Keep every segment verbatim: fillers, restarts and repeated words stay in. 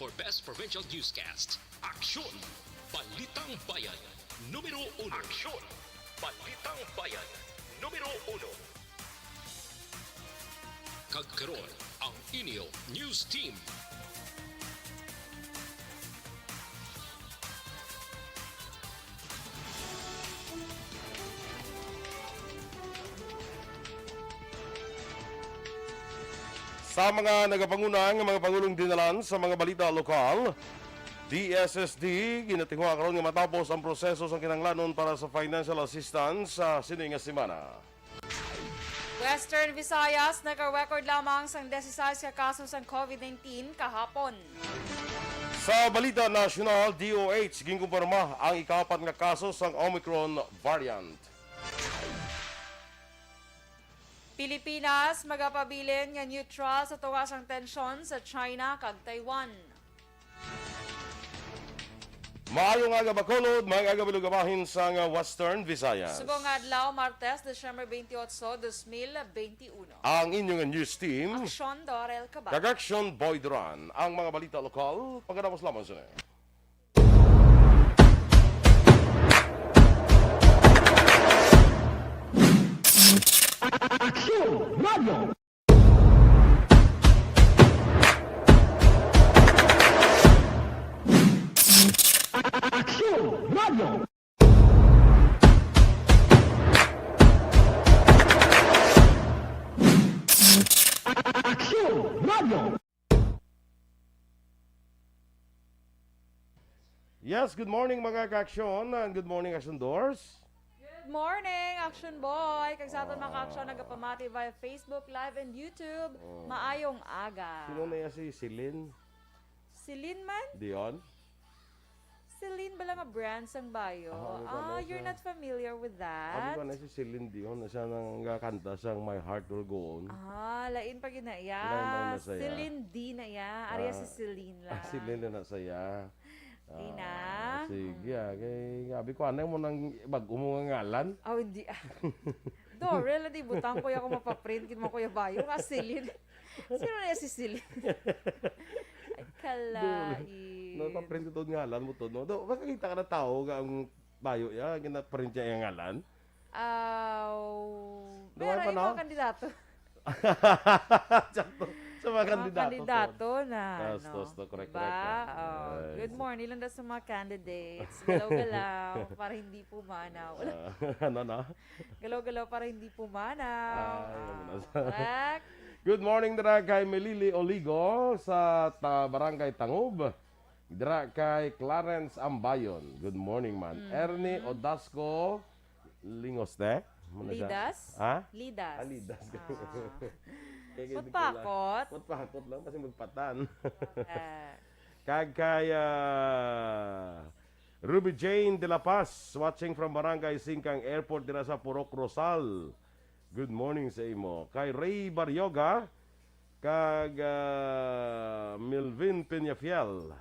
For Best Provincial Newscast, Aksyon! Balitang Bayan, numero uno. Aksyon! Balitang Bayan, numero uno. Kag karon, ang inyo news team. Sa mga nagapanguna nga mga pangulong dinalan sa mga balita lokal, D S S D, ginatinguha karon nga matapos ang proseso sang kinahanglanon para sa financial assistance sa sini nga semana. Western Visayas nagka-record lamang sang disisais ka kaso sang COVID nineteen kahapon. Sa balita nasyonal, D O H ginkumpirma ang ikaapat nga kaso sang Omicron variant. Pilipinas magapabilin nga neutral sa tunga sang tensyon sa China kag Taiwan. Maayong aga, Bacolod, maayong aga, Bilog, bahin sang Western Visayas. Subong nga adlaw, Martes, Disyembre twenty-eight, dos mil twenty-one. Ang inyong news team, Aksyon Dorel Cabal. Kag Aksyon Boy Duran. Ang mga balita lokal, pagkatapos lamang sini. Aksyon Radio. Aksyon Radio. Aksyon Radio. Yes, good morning, mga ka-aksyon, and good morning, Aksyon Dors. Good morning, Aksyon Boy. Kag sa aton mga ka-aksyon nagapamati via Facebook Live and YouTube, Oh. Maayong aga. Sino na yan, si Celine? Celine man? Dion? Celine bala nga brand sang bayo? Ah, ano ba Ah, na you're siya? Not familiar with Ano ba that? Na si Celine Dion? Na siya nang kanta sang My Heart Will Go On. Ah, lain pa gid na iya. Lain pa na siya. Celine D na iya. Ari iya si Ah, Celine ah, lang. Celine na na siya. Di na. Ah, sige, Mm. Ah. Kay, sabi ko, ano mo nang bag-o mo nga ngalan? Oh, hindi, ah. Dorel, di butang ko ya ako mapaprint, gid mo ko ya bayo nga Celine. Sino na ya si Celine? Ay, kalait. Napaprint ko to ngalan mo to, no? Do, makakita ka na tao nga ang bayo ya, ginaprint ya yung ngalan? Aw, Duwa pero pa, ikaw no? Kandidato. Sakto. Sa mga Mga kandidato, kandidato to. Na, Yes, no? Yes, to, correct, Diba? Correct, ah. Oh, Yes. Good morning lang daw sa mga candidates. Galaw-galaw para hindi pumanaw. Ah, ano na? Galaw-galaw para hindi pumanaw. Ah, yun na. Ah, correct. Good morning dira kay Melili Oligo sa ta-, Barangay Tangob. Dira kay Clarence Ambayon. Good morning, man. Mm. Ernie Odasco Lingoste. Ano siya? Lidas? Ha? Lidas. Ah, Lidas. Ah. Kaya hindi ko lang. Patpakot. Patpakot lang kasi magpatan. Ah. Kag kay, ah, Ruby Jane de la Paz, watching from Barangay Singkang Airport dira sa Purok Rosal. Good morning sa imo. Kay Ray Barrioga, kag, ah, Melvin Peñafiel.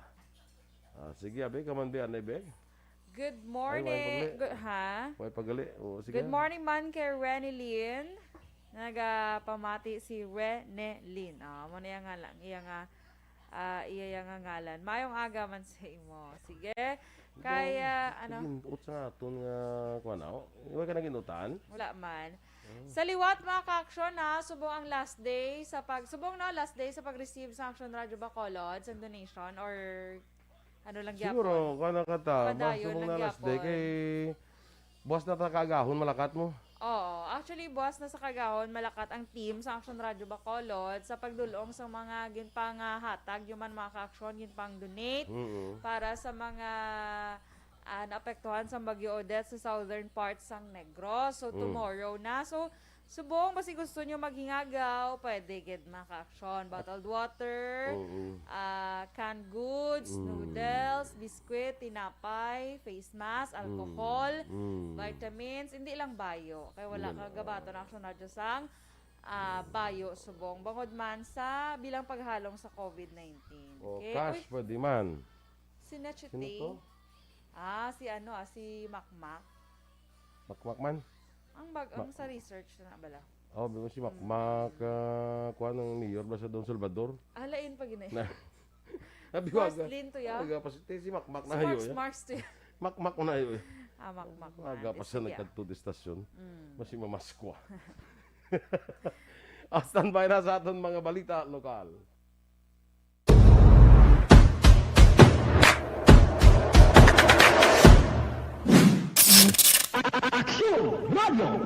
Ah, sige, abi, kaman, be, anay, be? Good Ay, way morning. Pagali. Good, ha? Way pagali. Oo, sige. Good morning man kay Renny Lin. Nagapamati si Renny Lin. Ah, amo na iya nga lang, iya nga, ah, iya, iya nga ngalan. Mayong aga man sa imo. Sige. Kay, ah, ano? Nag-input sa aton nga, kuwan, oh. Iway ka nag-inutan? Wala man. Hmm. Sa liwat, mga ka-aksyon, ha, subong ang last day sa pag-, subong, no, last day sa pag-receive sa Aksyon Radyo Bacolod sa donation or ano lang gyapon? Siguro, kuwan na ka ta, Padayon subong lang na last day gyapon. Kay buwas na ta kaagahon, malakat mo? Oo. Actually, buwas na sa kaagahon, malakat ang team sa Aksyon Radyo Bacolod sa pagdulong sa mga ginpangahatag, yung man mga ka-aksyon, ginpang-donate Mm-mm. para sa mga, ah, naapektuhan sa Bagyo Odette sa southern parts sang Negros. So, Mm. tomorrow na. So, subong, basi gusto nyo maghingagaw, pwede gid, mga ka-aksyon. Bottled water, Oo. ah, canned goods, Mm. noodles, biskwit, tinapay, face mask, Mm. alcohol, Mm. vitamins, hindi lang bayo. Kay wala Yan, ka gabaton ah. Aksyon Radyo sang, ah, bayo, subong. Bangod man sa bilang paghalong sa COVID nineteen. O, Okay? cash, Uy, pwede man. Si Nechete. Sino to? Ah, si ano, ah, si Makmak. Makmak man? Ang bag-, Ma- ang sa research na bala. Oh, bigyan si Makmak, Mm. ah, kuwan ang mayor ba sa Don Salvador? Ah, lain pa gina-, Na- Sabi ko, Mars aga, Lin to, ya. Aga pa si, si Makmak Si na hayo, Mars, ya. Mars to, ya. Makmak na hayo, ya. Ah, Makmak na. Aga pa This siya is, ya. Nagkadto di stasyon. Mm. Mas si Mamaskwa. Ah, standby na sa aton mga balita lokal. Aksyon Radio.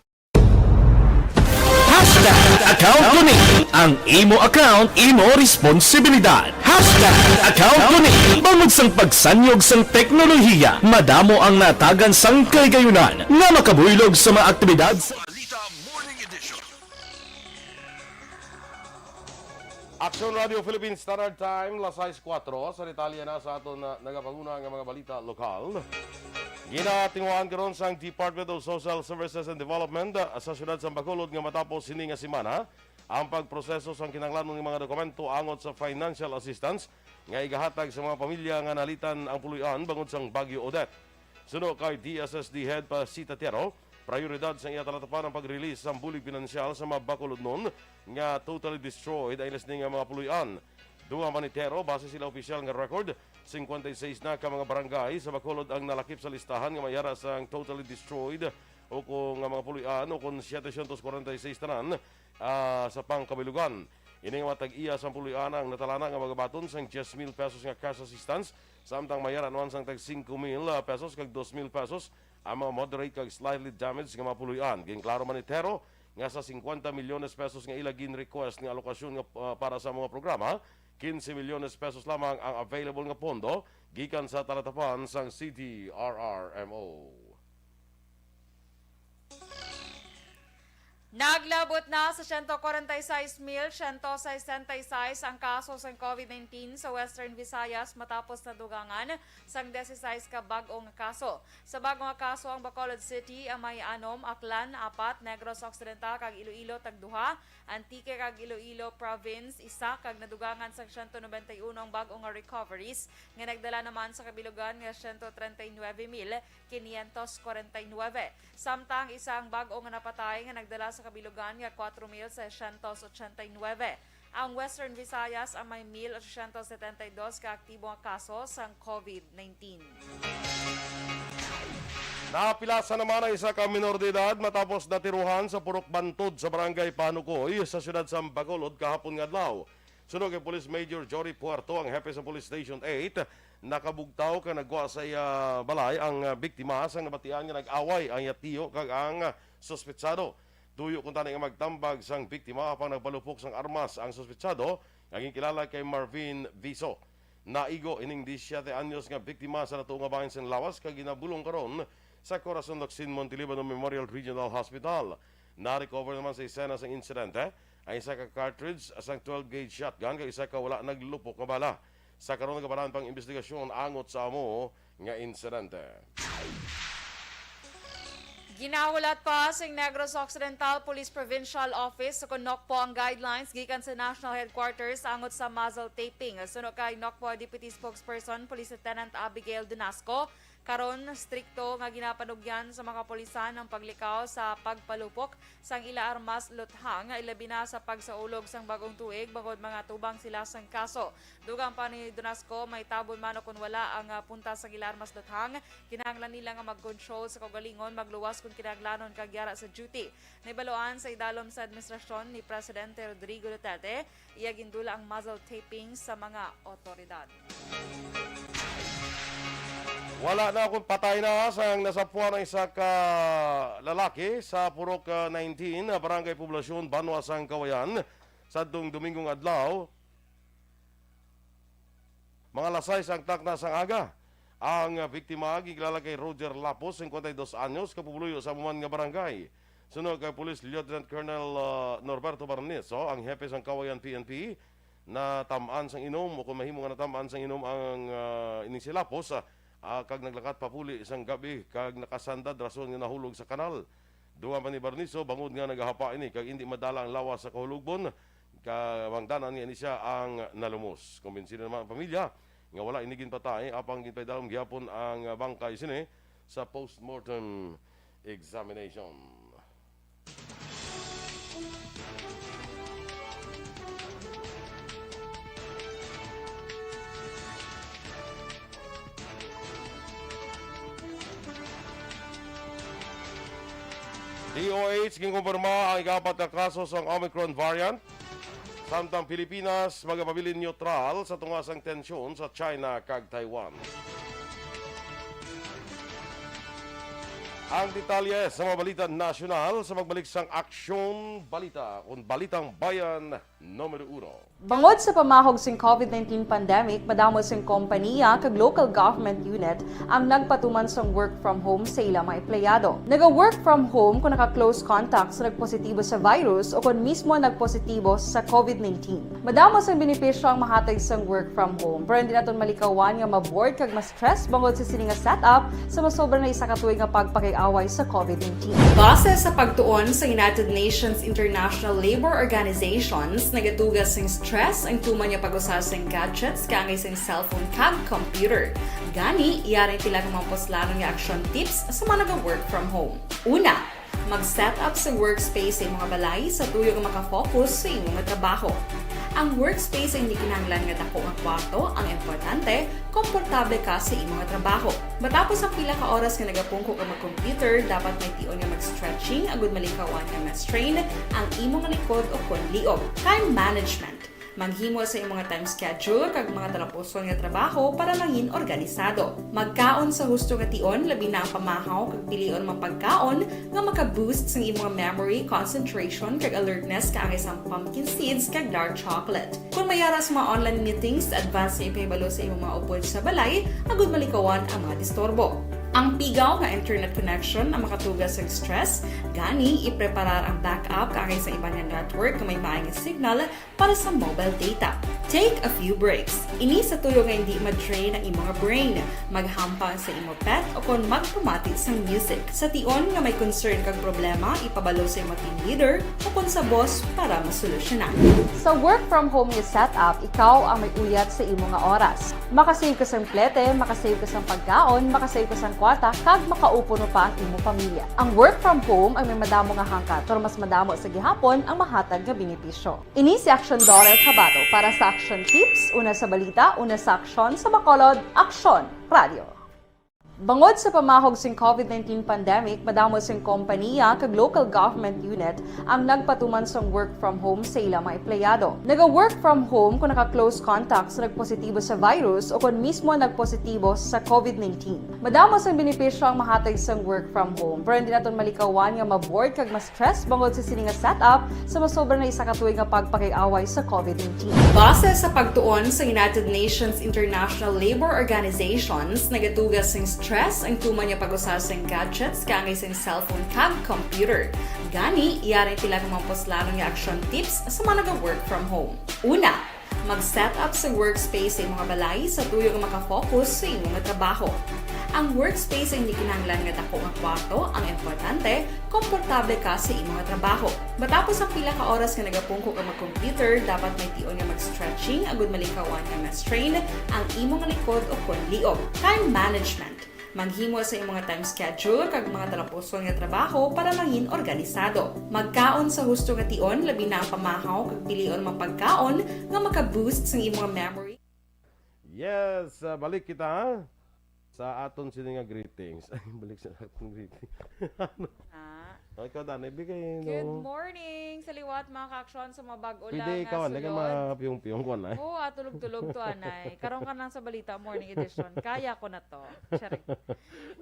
Hashtag account ko ni. Ang imo account, imo responsibilidad. Hashtag account ko ni. Bangod sang pagsanyog sang teknolohiya, madamo ang natagan sang kahigayunan nga makabuylog sa mga aktibidad sa Balita Morning Edition. Aksyon Radio Philippines Standard Time, las sais kuwatro. Sa detalye na sa aton na nagapanguna nga mga balita lokal. Ginatinguhaan karon sang Department of Social Services and Development, ah, sa siyudad sa Bacolod nga matapos sini nga semana ang pagproseso sang kinahanglanon nga mga dokumento angot sa financial assistance nga igahatag sa mga pamilya nga nalitan ang puloy-an bangod sang Bagyo Odette. Suno kay D S S D Head Pasita Tiero, prioridad sang iya talatapan ang pag-release sang bulig pinansyal sa mga Bacolodnon nga totally destroyed ang ila sini nga mga puloy-an. Dugang pa ni Tiero, base sila opisyal nga record, singkwenta y seis na ka mga barangay sa Bacolod ang nalakip sa listahan nga may yara sang totally destroyed o kung nga mga puloy-an o kung setecientos kwarenta y seis tanan, ah, sa pangkabilugan. Ini nga mga tag-iya sang puloy-an ang natalana nga magabaton sang diyes mil pesos nga cash assistance, samtang may yara naman sang tag singko mil pesos kag dos mil pesos ang mga moderate kag slightly damaged nga mga puloy-an. Ginklaro man ni Tiero nga sa singkwenta milyones pesos nga ila gin-request nga alokasyon nga, ah, para sa mga programa, kinse milyones pesos lamang ang available nga pondo gikan sa talatapan sang C D R R M O. Naglabot na sa siyento kwarenta y seis mil siyento sesenta y seis ang kaso sang COVID nineteen sa Western Visayas matapos nadugangan sang dieciséis ka bag-o nga kaso. Sa bag-o nga kaso, ang Bacolod City ang may anom, Aklan apat, Negros Occidental kag Iloilo tagduha, Antique kag Iloilo Province isa, kag nadugangan sang siyento nobenta y uno ang bag-o nga recoveries nga nagdala naman sa kabilugan nga siyento trenta y nuebe mil quinientos kwarenta y nuebe. Samtang isa ang bag-o nga napatay nga nagdala sa kabilugan nga kwatro mil seiscientos ochenta y nuebe. Ang Western Visayas ang may mil ochocientos setenta y dos ka aktibo nga kaso sang COVID nineteen. Napilasan naman ang isa ka minor de edad matapos natiruhan sa purok Bantod sa Barangay Panukoy sa siyudad sa Bacolod kahapon nga adlaw. Suno kay Police Major Jory Puerto, ang hepe sa Police Station eight, nakabugtaw kag nagwa sa iya balay ang, ah, biktima sang nabatian nga nag-away ang iya tiyo kag ang, ah, suspetsado. Tuyo kuntani nga magtambag sang biktima apang nagpalupok sang armas ang suspetsado nga ginkilala kay Marvin Viso. Naigo ining disisiete anyos nga biktima sa natuo nga bahin sang lawas kag ginabulong karon sa Corazon Locsin Montiliban Memorial Regional Hospital. Na-recover naman sa eksena sang insidente ang isa ka cartridge sang twelve gauge shotgun kag isa ka wala naglupok nga bala. Sa karon, nagapadaan pang imbestigasyon angot sa amo nga insidente. Ginahulat pa sing Negros Occidental Police Provincial Office kon NOCPO ang guidelines gikan sa National Headquarters angot sa muzzle taping. Suno kay NOCPO Deputy Spokesperson Police Lieutenant Abigail Dunasco, karon, strikto nga ginapanugyan sa mga kapulisan ang paglikaw sa pagpalupok sang ila armas luthang, ilabi na sa pagsaulog sang bag-ong tuig, bangod mangatubang sila sang kaso. Dugang pa ni Dunasco, may tabon man o kon wala ang, ah, punta sang ila armas luthang, kinahanglan nila nga mag-control sa kaugalingon, magluwas kon kinahanglanon kag yara sa duty. Nahibaluan sa idalom sa administrasyon ni Presidente Rodrigo Duterte, iya gindula ang muzzle taping sa mga otoridad. Wala na kon patay na sang nasapuan ang isa ka lalaki sa Purok, ah, nineteen, ah, Barangay Poblacion, banwa sang Cauayan, sadtong Dominggo nga adlaw. Mga alas sais ang takna sang aga. Ang biktima ginkilala kay Roger Lapos, singkwenta y dos anyos, kapupuluyo sa amo man nga barangay. Suno kay Police Lieutenant Colonel, ah, Norberto Barnizo, ang hepe sang Cauayan P N P, natam-an sang inom o kon mahimo nga natam-an sang inom ang, ah, ining si Lapos, ah, ah, kag naglakat papuli sang gab-i kag nakasandad rason nga nahulog sa kanal. Dugang pa ni Barnizo, bangod nga nagahapa ini kag indi madala ang lawas sa kahulogbon, Kabangdanan nga ini sia ang nalumos. Kumbinsido naman ang pamilya nga wala ini ginpatay, apang ginpaidalom gihapon ang bangkay sini sa postmortem examination. D O H, ginkumpirma ang ikapat nga kaso sang Omicron variant, samtang Pilipinas magapabilin neutral sa tunga sang tensyon sa China kag Taiwan. Ang detalye sa mga balita nasyonal sa pagbalik sang Aksyon Balita, kun Balitang Bayan numero uno. Bangod sa pamahog sing COVID nineteen pandemic, madamo sing kompaniya kag local government unit ang nagpatuman sang work from home sa ila mga empleyado. Naga-work from home kung naka-close contact sa nagpositibo sa virus o kon mismo nagpositibo sa COVID nineteen. Madamo sang benepisyo ang mahatag sang work from home, pero hindi naton malikawan nga ma-bored kag ma-stress bangod sa sini nga setup sa masobra na isa ka tuig nga pagpakig-away sa COVID nineteen. Base sa pagtuon sa United Nations International Labour Organizations, nagatuga sing stress ang tuman nga pag-usa sing gadgets kaangay sing cellphone kag computer. Gani, yari pila ka mga puslanon nga action tips sa mga naga-work from home. Una, mag-set up sa workspace sa imong balay sa tuyo nga makafocus sa imong trabaho. Ang workspace ay hindi kinahanglan nga dako nga kwarto, ang importante, komportable ka sa imong trabaho. Matapos ang pila ka oras nga nagapungko ka mag-computer, dapat may tion nga mag-stretching agud malikawan nga ma-strain ang imong likod o kon liog. Time management. Maghimo sa imong time schedule kag mga talapuson nga trabaho para mangin organisado. Magkaon sa husto nga tion, labi na ang pamahaw kag pilion mga pagkaon nga maka-boost sang imong memory, concentration, kag alertness kaangay sang pumpkin seeds kag dark chocolate. Kung may ara sa mga online meetings, advance nga ipahibalo sa imong mga upod sa balay agud malikawan ang mga disturbo. Ang pigaw nga internet connection ang makatuga sa stress, gani ipreparar ang backup kaangay sa iban nga network nga may maay nga signal para sa mobile data. Take a few breaks. Ini sa tuyo nga hindi ma-drain ang imong brain. Maghampang sa imo pet o kon magpamati sang music. Sa tion nga may concern kag problema, ipabalo sa imo team leader o kon sa boss para masolusyonan. Sa work from home nga setup, ikaw ang may uyat sa imo nga oras. Makasave ka sang plete, makasave ka sang pagkaon, makasave ka sang kwarta, kag makaupod pa ang imo pamilya. Ang work from home ay may madamo nga hangkat, pero mas madamo sa gihapon ang mahatag nga benepisyo. Ini si Aksyon Dorel Cabato para sa Aksyon Tips, una sa balita, una sa aksyon, sa Bacolod, Aksyon Radio. Bangod sa pamahog sing COVID nineteen pandemic, madamo sing kompaniya kag local government unit ang nagpatuman sang work from home sa ila mga empleyado. Naga-work from home kung naka-close contact sa nagpositibo sa virus o kon mismo nagpositibo sa COVID nineteen. Madamo sang benepisyo ang mahatag sang work from home, pero hindi naton malikawan nga ma-bored kag ma-stress bangod sa sini nga setup sa masobra na isa ka tuig nga pagpakig-away sa COVID nineteen. Base sa pagtuon sa United Nations International Labour Organizations, nagatuga sing stress ang tuman nga pag-usa sing gadgets kaangay sing cellphone kag computer. Gani, yari pila ka mga puslanon nga action tips sa mga naga-work from home. Una, mag-set up sa workspace sa imong balay sa tuyo nga makafocus sa imong trabaho. Ang workspace ay hindi kinahanglan nga dako nga kwarto, ang importante, komportable ka sa imong trabaho. Matapos ang pila ka oras nga nagapungko ka mag-computer, dapat may tion nga mag-stretching agud malikawan nga ma-strain ang imong likod o kon liog. Time management. Maghimo sa imong time schedule kag mga talapuson nga trabaho para mangin organisado. Magkaon sa husto nga tion, labi na ang pamahaw kag pilion mga pagkaon nga maka-boost sang imong memory. Yes, ah, balik kita, ha? Sa aton sini nga greetings. Ay, balik sa aton greeting. Ah. O, ikaw, Danay, bigay, no? Good morning sa liwat, mga kaaksyon, sa mga bag-o Pwede lang nga ikaw, hindi ka sulod. Mapiyong-piyong ko, anay. Oo, ah, tulog-tulog to, anay. Karon ka nang sa Balita Morning Edition. Kaya ko na to. Charing.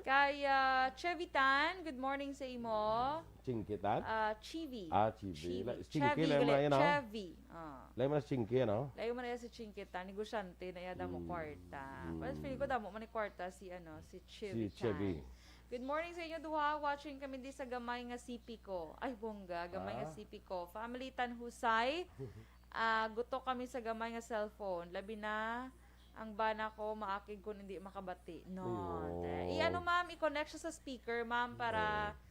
Kay, ah, Chevy Tan, good morning sa imo. Chingkitan? Ah, Chivi. Ah, Chivi. Chivi. La-, Chingki Chevy lang gali. Mga yun, ah. Chevy. Ah. Layo man na si Chingki, no? Layo man na si Chingki, ta. Negosyante na iya damo Mm. kwarta. Mm. Pero feeling ko damo man ni kwarta si, ano, si Chevy Si Chan. Chevy. Good morning sa inyo duha. Watching kami di sa gamay nga C P ko. Ay, bongga. Gamay nga Ah. C P ko. Family Tan Husay. Ah, gutok kami sa gamay nga cellphone. Labi na ang bana ko maakig kung hindi makabati. No, Ayun. te. I-ano, ma'am, i-connect siya sa speaker, ma'am, para Oo.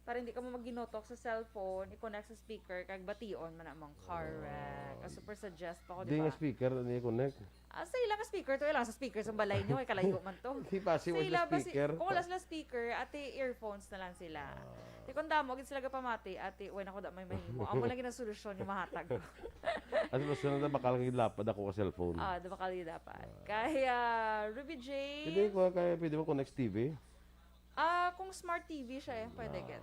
para hindi ka mo magginutok sa cellphone, i-connect sa speaker, kag bation man among correct. Oh. Ang super suggest pa ko, Di di nga ba? Speaker, ano yung connect? Ah, sa ilang speaker to, ilang sa speaker sa balay niyo, ay kalayo man to. Di ba, si Sa wala ila ba si, speaker? Kung wala sila speaker, ate, earphones na lang sila. Ah. Di kung damo, gid sila gapamati, ate, wala na ko da may mahimo. Amo lang gid ang solusyon yung mahatag ko. Ang solusyon na bakal kay lapad ako sa cellphone. Ah, da bakal gid dapat. Ah. Kaya, Ruby J. Pwede ko, kaya pwede mo connect sa T V? Ah, Kung smart T V siya eh, pwede gid.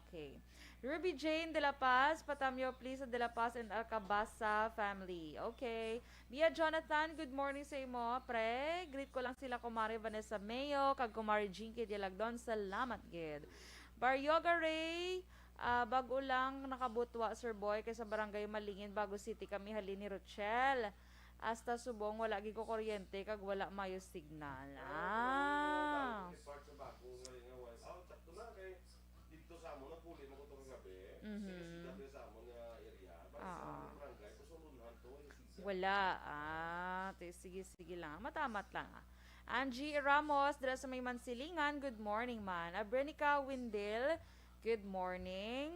Okay. Ruby Jane de la Paz, patamyo please sa de la Paz and Alcabasa family. Okay. Bia Jonathan, good morning sa imo, pre. Greet ko lang sila kumare Vanessa Mayo, kag kumare Jinky Dialagdon. Salamat gid. Baryoga Ray, ah, bago lang nakabutwa, Sir Boy, kay sa Barangay Malingin, Bago City kami halin ni Rochelle. Hasta subong wala gid ko kuryente kag wala mayo signal. Ah. Dito sa amon, nagpuli man ko to kagabi. Mhm. Sige, sige, sa amon nga area. Basta sa Oo. amon barangay, pasulunhan to, yung siga. Wala. Ah, ti-, sige, sige lang. Matamat lang, ah. Angie Ramos, dira sa may Mansilingan. Good morning, man. Abrenica Windel, good morning.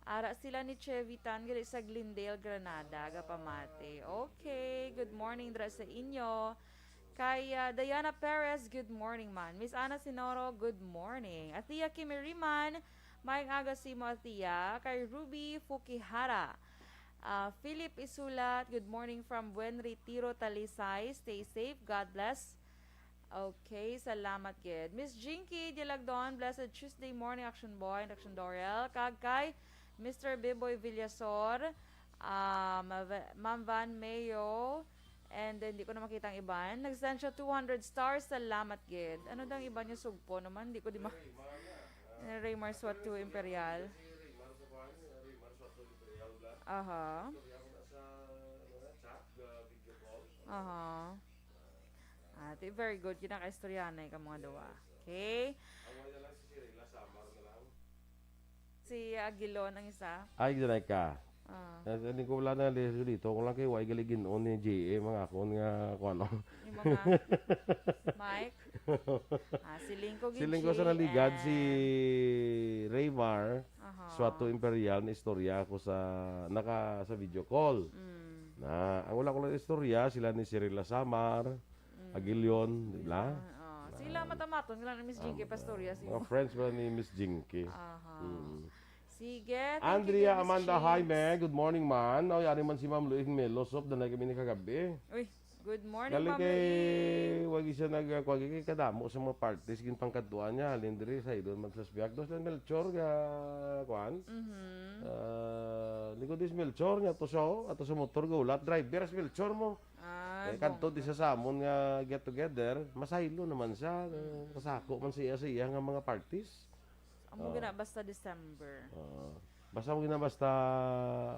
Ara sila ni Chevitan, gali sa Glendale, Granada, gapamati. Okay, good morning, dira sa inyo. Kay, ah, Diana Perez, good morning, man. Miss Ana Sinoro, good morning. Athea Kimiriman, maayong aga sa imo, Athea. Kay Ruby Fukihara, ah, Philip Isulat, good morning from Buen Retiro, Talisay. Stay safe. God bless. Okay, salamat gid. Miss Jinky Dialagdon, blessed Tuesday morning, Action Boy and Action Doriel. Kag kay Mister Biboy Villasor, ah, Ma'am Va-, Ma'am Van Mayo, and then di ko na makita ang iban. Nag-send siya two hundred stars, salamat gid. Ano daw ang iban niya sugpo naman? Di ko di ma-, Raymar Suatu Imperial. Aha. Aha. Ah, ti, very good. Kinakaistoryahanay ka mga duwa. Okay? Ang wala lang si Cirila Samar na lang. Si Aguilon ang isa. Ay, gid ka. Ah. Eh, hindi ko wala na dito. Ko lang kay wa gali gin-on ni J A, mga akon nga, kung ano. Yung mga mic. Ah, siling ko gid, Siling ko sa naligad si Ray Mar, Aha. Suato Imperial, na istorya ako sa, naka, sa video call. Mm. Na, ang wala ko lang istorya, sila ni Cirila Samar, Mm. Aguilon, di ba? Ah, ah. Sila Ah. matamaton, sila ni Miss Jinky Ah, Pastoria, mga siguro. friends pala ni Miss Jinky. Aha. Mm. Sige, thank you, Andrea Miss Amanda Jinx. Jaime, good morning, man. Ay, ari man si Ma'am Luis Melo, sop, danay kami ni kagabi. Uy, good morning, Galing Ma'am kay, Luis. wagi siya nag-, wagi kay kadamo sa mga parties, ginpangkadtuan niya, halin diri sa idol man sa Sbiak. Dos lang Melchor, ga, kuan? Mhm. Ah, likod is Melchor, nga to siya, oh, ato sa motor, ga ulat, driver, si Melchor mo. Ah, Eh, kadto bongga. di sa, sa amon nga get together, masaylo naman siya. Mm. Kasako man siya sa iya nga mga parties. Amo Oh. gina basta December. Oo. Basta mo gina basta,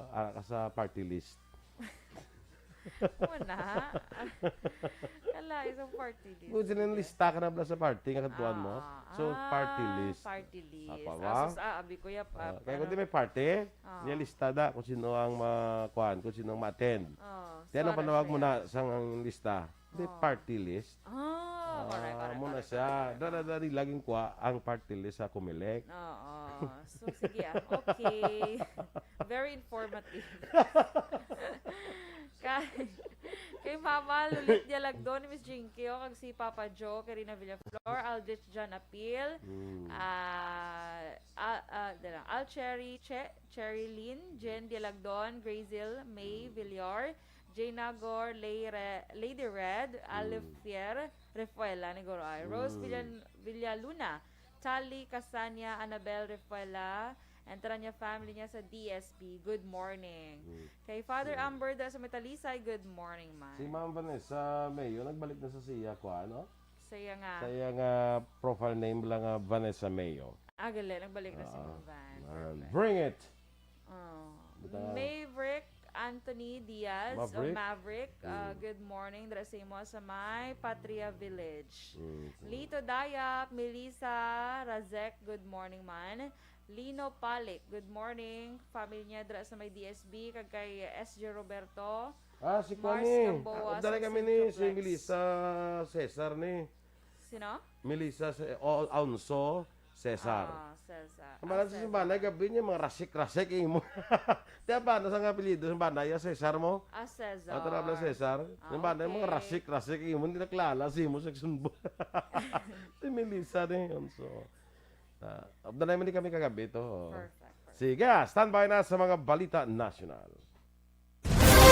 ah, ka sa party list. Wala. Kala, isang party list. Kung sila lista ka na bala sa party nga kadtuan mo. Ah, So, ah, party list. party list. Apa Ah, ba? sus, ah, abi ko, yap, Ah, ah, kaya kung ano? di may party, Ah. niya lista na kung sino ang ma-, kuan, kung sino ang ma-attend. Oh, Di, anong sorry, panawag mo sir. na sa ang lista? Di, Oh. party list. Ah, correct, Ah, correct, mo na correct, siya. correct, correct. Dala, dala, laging kuha ang party list sa Comelec. Oo. So, sige, ah. Okay. Very informative. Kay, kay Mama Lulit Dialagdon, ni Miss Jinky, oh, kag si Papa Joe, Karina Villaflor, Aldrich John Apil, Mm. ah, ah, ah, dala, Al Cherry, Che, Cherry Lynn, Jen Dialagdon, Grazel, May Mm. Villar, Jay Nagor, Lay Re-, Lady Red, Mm. Alifier Refuela, ni Goroy, Rose Mm. Villan-, Villaluna, Tali Casania, Annabel Refuela, and tanan niya family niya sa D S P. Good morning. Mm. Kay Father Mm. Amber da sa Metalisay, good morning, man. Si Ma'am Vanessa Mayo, nagbalik na sa siya, kuha, no? Sa iya nga. Sa iya nga profile name lang nga Vanessa Mayo. Ah, gali, nagbalik na si Ah, Ma'am Van. man. Perfect. Bring it! Oh. Bitaw. Maverick Anthony Diaz, o Maverick? Maverick, ah, Mm. good morning. Dira sa imo sa may Patria Village. Mm, sige. Lito Dayap, Melissa Razek, good morning, man. Lino Palik, good morning. Family niya dira sa may D S B, kag kay S J Roberto. Ah, si Mars Kuan ni. Gamboa Ah, dali sa kami ni Centroplex. si Melissa Cesar ni. Sino? Melissa Ce-, o, Alonso Cesar. Ah, Cesar. Ang bana Ah, sa Cesar. Simbanay, gabi niya, mga rasik-rasik, eh, mo. Di ba, nasa nga apelyido, Simbanay, ah, Cesar mo? Ah, Cesar. Ang tara, Cesar. Ah, Simbanay, mga okay. rasik-rasik, eh, mo, hindi nakilala, si mo, section boy. Si Melissa ni Alonso. Ah, updalan man din kami kagabi to. Perfect, perfect. Sige, ah, standby na sa mga balita nasyonal.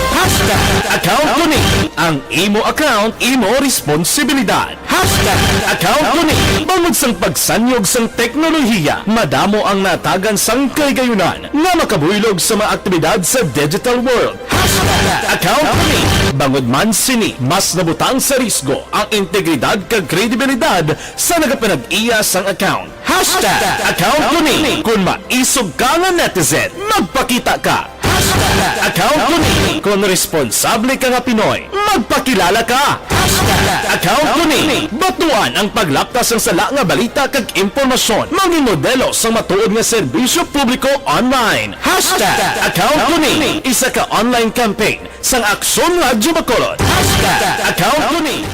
Hashtag Account Ko Ni. Ang imo account, imo responsibilidad. Hashtag account ko ni. Bangod sang pagsanyog sang teknolohiya, madamo ang natagan sang kaligayunan nga makabuylog sa mga aktibidad sa digital world. Hashtag account ko ni. Bangod man sini, mas nabutang sa risgo ang integridad kag kredibilidad sa nagapanag-iya sang account. Hashtag account ko ni. Kung maisog ka nga netizen, magpakita ka. Hashtag account ko ni. Kung responsable ka nga Pinoy, magpakilala ka. Hashtag account ko ni. Batuan ang paglapta sang sala nga balita kag impormasyon. Maging modelo sang matuod nga serbisyo publiko online. Hashtag account ko ni. Isa ka online campaign sang Aksyon Radyo Bacolod. Hashtag account ko ni.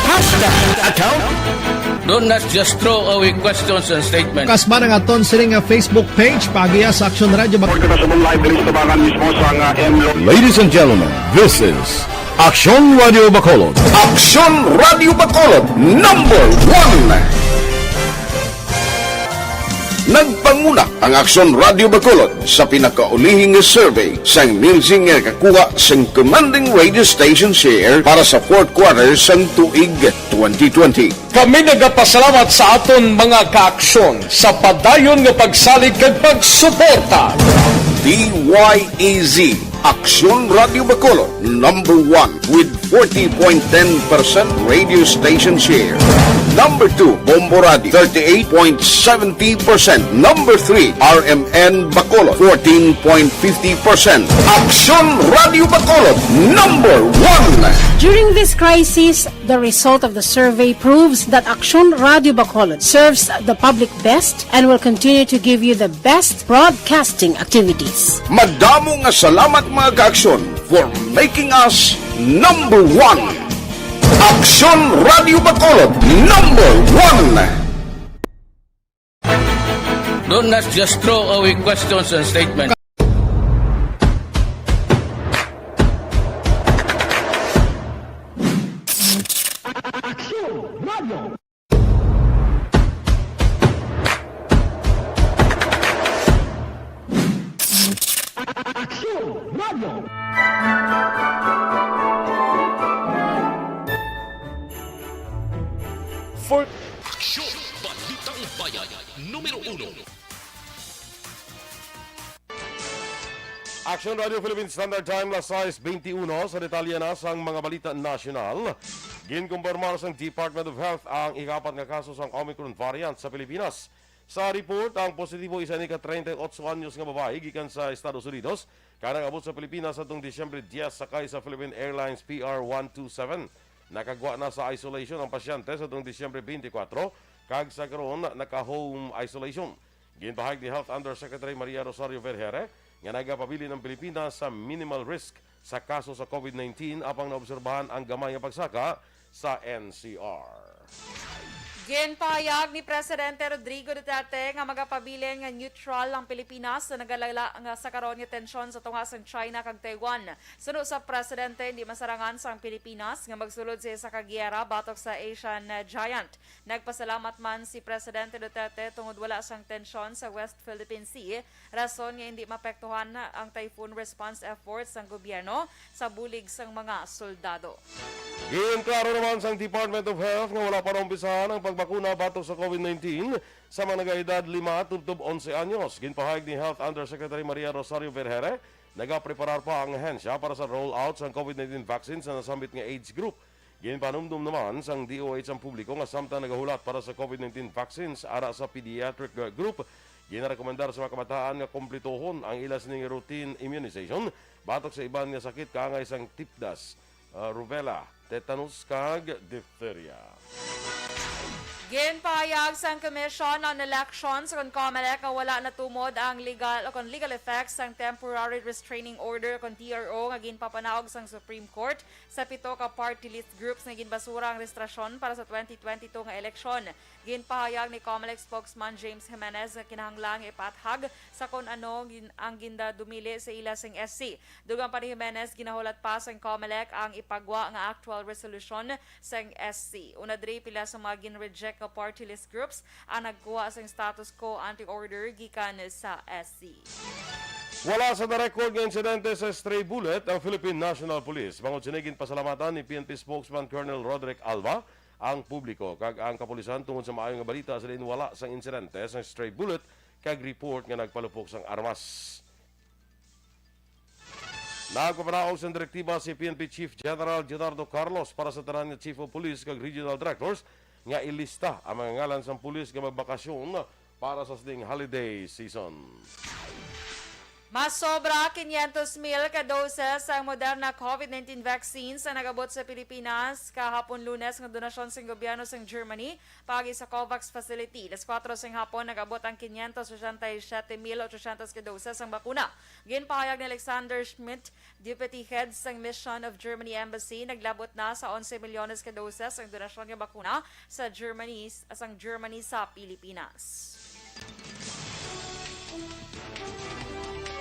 Hashtag account. Do not just throw away questions and statements. Kasma ang aton sini nga Facebook page, paagiha sa Aksyon Radyo Bacolod. Kita sa live diri sa tabangan mismo sa nga M Lo. Ladies and gentlemen, this is Aksyon Radio Bacolod. Aksyon Radio Bacolod, number one. Nagpanguna ang Aksyon Radio Bacolod sa pinakaulihing survey sang Nielsen nga nakakuha sang commanding radio station share para sa fourth quarter sang tuig twenty twenty. Kami nagapasalamat sa aton mga kaaksyon sa padayon nga pagsalig kag pagsuporta. D Y E Z, Aksyon Radio Bacolod, number one with forty point ten percent radio station share. Number two, Bombo Radio, thirty-eight point seventy percent. Number three, R M N Bacolod, fourteen point fifty percent. Aksyon Radio Bacolod, number one. During this crisis, the result of the survey proves that Aksyon Radio Bacolod serves the public best and will continue to give you the best broadcasting activities. Madamo nga salamat, mga kaaksyon, for making us number one. Aksyon Radio Bacolod, number one. Do not just throw away questions and statements. For Aksyon, Balitang Bayan, numero uno. Action Radio Philippine Standard Time, las sais beintiuno. Sa detalye na sang mga balita nasyonal, ginkumpirmar sang Department of Health ang ikaapat nga kaso sang Omicron variant sa Pilipinas. Sa report, ang positibo isa ini ka treinta y ocho anyos nga babayi gikan sa Estados Unidos, kag nag-abot sa Pilipinas atong Disyembre diyes sakay sa Philippine Airlines P R one two seven. Nakagwa na sa isolation ang pasyente sa atong Disyembre twenty-four, kag sa karon naka-home isolation. Ginpahayag ni Health Undersecretary Maria Rosario Vergere nga nagapabilin ang Pilipinas sa minimal risk sa kaso sa COVID nineteen, apang naobserbahan ang gamay nga pagsaka sa N C R. Ginpahayag ni Presidente Rodrigo Duterte nga magapabilin nga neutral ang Pilipinas sa nagalala nga sa karon nga tensyon sa tunga sang China kag Taiwan. Suno sa presidente, hindi masarangan sang Pilipinas nga magsulod sa isa ka giyera batok sa Asian giant. Nagpasalamat man si Presidente Duterte tungod wala sang tensyon sa West Philippine Sea, rason nga hindi mapektuhan ang typhoon response efforts sang gobyerno sa bulig sang mga soldado. Ginklaro naman sang Department of Health nga wala pa naumpisahan ang pagbakuna batok sa COVID nineteen sa mga nag-edad lima tubtob onse anyos. Ginpahayag ni Health Undersecretary Maria Rosario Vergere, nagapreparar pa ang ahensya para sa rollout sang COVID nineteen vaccine sa nasambit nga age group. Ginpanumdom naman sang D O H ang publiko nga samtang nagahulat para sa COVID nineteen vaccines ara sa pediatric group, ginarekomendar sa mga kabataan nga kumplituhon ang ila sining routine immunization batok sa iban nga sakit kaangay sang tipdas, ah, rubella, tetanus, kag diphtheria. Ginpahayag sang Commission on Elections kon COMELEC nga wala natumod ang legal o kon legal effects sang temporary restraining order kon T R O nga ginpapanaog sang Supreme Court sa pito ka party list groups nga ginbasura ang rehistrasyon para sa twenty twenty-two nga eleksyon. Ginpahayag ni COMELEC spokesman James Jimenez nga kinahanglan nga ipaathag sa kon ano gin-, ang gindadumili sa ila sing S C. Dugang pa ni Jimenez, ginahulat pa sang COMELEC ang ipagwa nga actual resolution sang S C. Una diri, pila sa mga gin-reject nga party list groups ang nagkuha sang status quo ante order gikan sa S C. Wala sa na-record nga insidente sa stray bullet ang Philippine National Police. Bangod sini, ginpasalamatan ni P N P spokesman Colonel Roderick Alva ang publiko kag ang kapulisan tungod sa maayo nga balita sa diin wala sang insidente sang stray bullet kag report nga nagpalupok sang armas. Nagpapanaog sang direktiba si P N P Chief General Leonardo Carlos para sa tanan nga Chief of Police kag Regional Directors nga ilista ang mga ngalan sang pulis nga magbakasyon para sa sining holiday season. Masobra quinientos mil ka doses sang Moderna COVID nineteen vaccines ang nag-abot sa Pilipinas kahapon Lunes nga donasyon sang gobyerno sang Germany paagi sa COVAX facility. Alas kuwatro sang hapon, nag-abot ang quinientos ochenta y siete mil ochocientos ka doses sang bakuna. Ginpahayag ni Alexander Schmidt, Deputy Head sang Mission of Germany Embassy, naglabot na sa onse milyones ka doses ang donasyon nga bakuna sa Germany, sang Germany sa Pilipinas.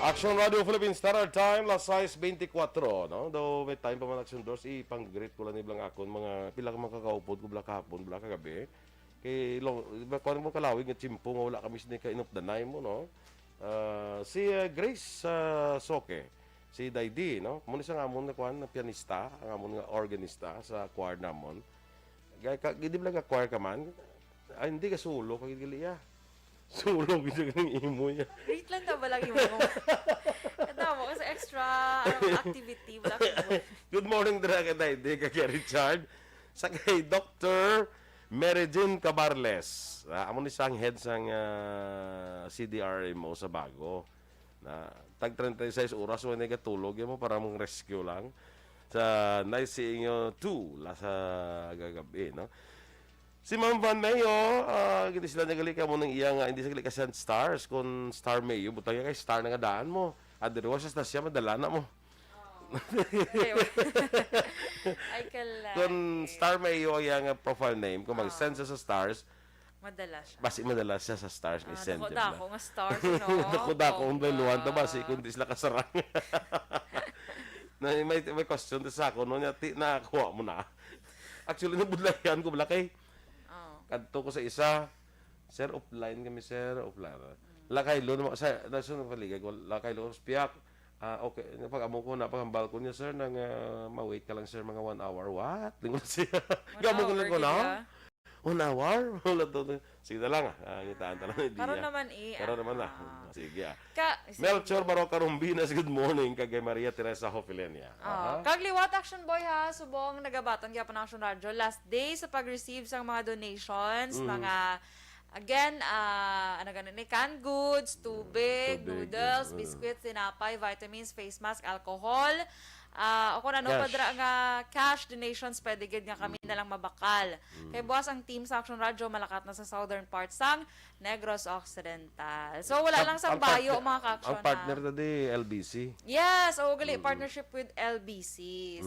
Action Radio Philippine Standard Time, las sais beintikwatro, no? Daw may time pa man, Action Doors, ipang-greet ko lang ni bala ang akon mga, pila ka mga kakaupod ko bala kahapon, bala kagabi. Kay long, iba, kuwan mo kalawig nga tiyempo nga wala kami sini ka inupdanay mo, no? Ah, si, ah, Grace, ah, Soque, si Daydi, no? Amo ni sang amon nga kuwan, nga pianista, ang amon nga organista sa choir namon. Gay ka, di ba nga choir ka man? Ay, hindi ka solo, kag gali iya. Solo, gid siya ganing imo niya. Greet lang ta ba lang imo? Katawa ka sa extra, ano, activity, wala ka mo. Good morning, dira kay Daydi, kay Richard. Sa kay Doctor Mary Jean Cabarles. Ah, amo ni sang head sang, ah, C D R M O sa Bago. Na, tag treinta y seis oras mo nagatulog mo para mong rescue lang. Sa nice seeing you too, la sa gagabi, no? Si Ma'am Van Mayo, ah, gini sila nagali ka mo nang iya nga, hindi sa gali ka send stars, kung star Mayo, butang niya kay star na nga daan mo. Otherwise, na siya, madala na mo. Oh. Ay, wa-, ay, kalay. Kung star Mayo ang iya nga profile name, kung mag-send Ah. siya sa stars, Madala siya. Basi madala siya sa stars, Ah, i-send dako, niya dako na. nga stars, no? Dako, dako, ang Bongga. Bailuan ta, basi kung di sila kasarang. Na, may, may question ta sa ako, no? Nya, ti-, nakuha mo na. Actually, nabudlayan ko, bala kay, Oh. kadto ko sa isa, "Sir, offline kami, sir, offline." Mm. Lakay lo, naman, sa, nasa nang paligay ko, lakay lo, spiak. Ah, okay. Pag amo ko na, paghambal ko niya, "Sir, nang, ah, ma-wait ka lang, sir, mga one hour." What? Lingon siya. One Gamo ko hour, lang ko gid na. ka? One hour? Wala to. Sige na lang, ah. Ah, kitaan ta lang ni Karon Dia. naman, eh, Karon ah, naman na. ah. Sige, ah. Ka-, Melchor sige. Baroca Rumbinas, good morning. Kag kay Maria Teresa Hofilenia. Ah, Aha. kag liwat, Action Boy, ha, subong nagabaton gyapon ang Action Radio. Last day sa pag-receive sang mga donations, Mm. mga, again, ah, ano gani ni, canned goods, tubig, Tubig, noodles, mm. biscuits, tinapay, vitamins, face mask, alcohol. Ah, o kung ano pa Cash. dira nga cash donations, pwede gid nga kami Mm. na lang mabakal. Mm. Kay buwas ang team sa Action Radio malakat na sa southern part sang Negros Occidental. So, wala Ang, lang sang ang bayo, partner, mga ka-action, ang partner ha. na di, L B C. Yes, o gali, Mm-mm. partnership with L B C.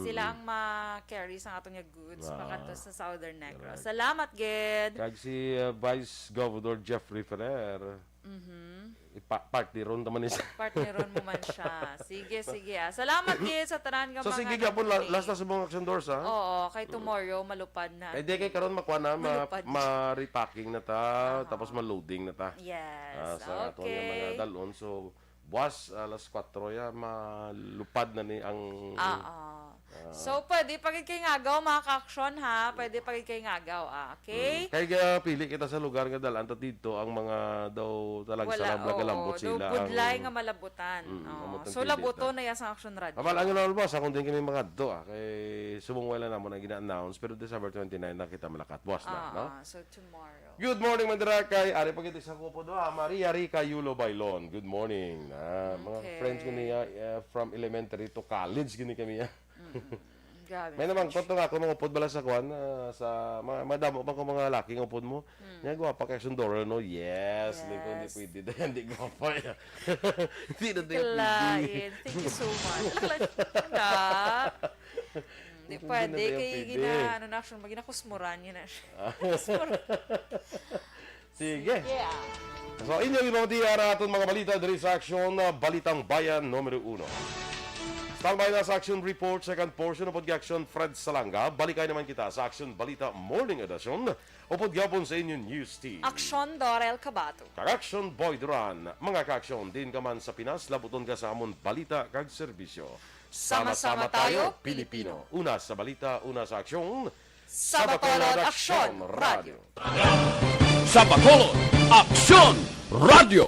Sila Mm-mm. ang ma-carry sa atong nga goods Ah, pakanto sa Southern Negros. correct. Salamat, gid. Kag si, uh, Vice Governor Jeffrey Ferrer, Mhm. ipa-, partneron ta man ni sa Partneron mo man siya. Sige, sige, ah. Salamat, gid, sa tanan nga So, mga sige, gyapon, la-, nagdonate. last na sa mga Action Doors, ha? Oo, kay Mm. tomorrow, malupad na. Kay di kay karon, makuha na, ma-, Malupad. ma-repacking na ta, Aha. tapos ma-loading na ta. Yes, Ah, sa ato nga mga okay. dalon. So, buwas, alas kwatro ya, malupad na ni ang Oo. Ah. So, pwede pa gid kay ngagaw, mga ka-action, ha? Pwede pa gid kay ngagaw, ah. Okay? Mm. Kay ga-, pili kita sa lugar nga dalan ta dito ang mga daw talang Wala, sarang oo, nagalambot daw sila budlay ang nga malabutan. Mm, Oo. amo tang So, pili labuton ta. na ya sa Action Radio. Abal, ang ilang, boss, akong din kami mga adto, ah. Kay subong wala namon ang gina-announce, pero December twenty-nine na kita malakat, boss, na, Ah, no? ah. So, tomorrow. Good morning, Mandira, kay ari pa kita sa kupo do, ah, Maria Rica Yulo Bailon. Good morning. Ah, mga Okay. friends ko niya, eh, from elementary to college gini kami, ah. Mm. Grabe, May naman friendship. ko to nga ako, mga upod bala sa kwan, ah, sa mga, madamo pa ko mga laki nga upod mo. Mm. Nga gwapa kay Sundoro, no? Yes, hindi ko, hindi Yes. pwede. Hindi gwapa, ya. Hindi na tayo pwede. Kalain. Thank you so much. Wala, wala. Mm, di Hindi pwede. na tayo Kay pwede. gina-, ano na, action, ginakusmuran niya na siya. Ah. Kusmuran. Sige. Sige, ah. So, inyo, Limang Dia, ang aton mga balita diri sa Action, ah, Balitang Bayan numero uno. Tambay na sa Action Report, second portion, upod kay Action Fred Salanga. Balikay naman kita sa Action Balita Morning Edition, upod gyapon sa inyong news team. Aksyon Dorel Cabato. Kag Action Boy Duran. Mga ka-aksyon, diin ka man sa Pinas, labuton ka sa amon balita kag serbisyo. Sama-sama tayo, Pilipino. Una sa balita, una sa aksyon. Sa Bacolod, Aksyon Radio. Sa Bacolod, Aksyon Radio.